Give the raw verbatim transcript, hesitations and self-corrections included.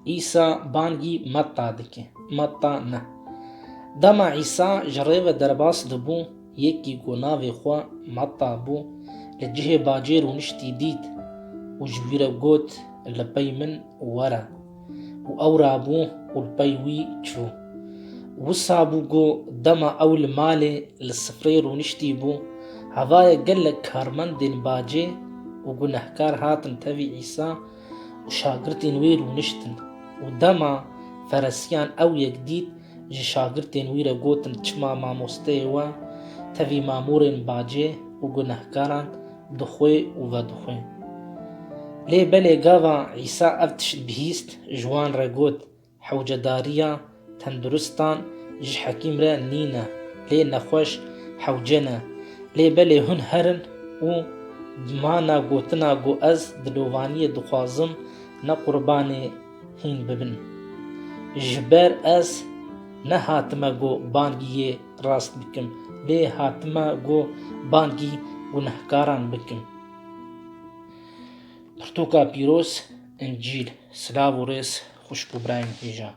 Îsa bangî Metta dike. Metta neh. Dema Îsa ji rê ve derbas dibû, yekî ku navê xwe Metta bû, li cihê bacê rûniştî dît û ji wî re got, "Li pey min were." Û ew rabû û li pey wî çû. Wisa bû ku dema ew li malê li sifrê rûniştî bû, hevaya gelek karmendên bacê û gunehkar hatin tevî Îsa û şagirtên wî rûniştin. Û dema feresiyan ew yek dît, ji şagirtên wî re gotin, "Çima mamosteyê we tevî mamûrên bacê û gunehkaran dixwê û vedixwê?" Lê belê gava Îsa ev tişt bihîst, ji wan re got, "Hewcedariya tenduristan ji hekîm re nîne, lê nexweş hewce ne. Lê belê hûn herin û bi mana gotina ku ez dilovaniyê dixwazim, ne qurbanê hîn bibin. Ji ber ez nehatime ku bangî yê rast bikim, lê hatime ku bangî gunehkaran bikim." Pirtûka pîroz, Încîl. Silav û rêz, xwişk û birayên hêja.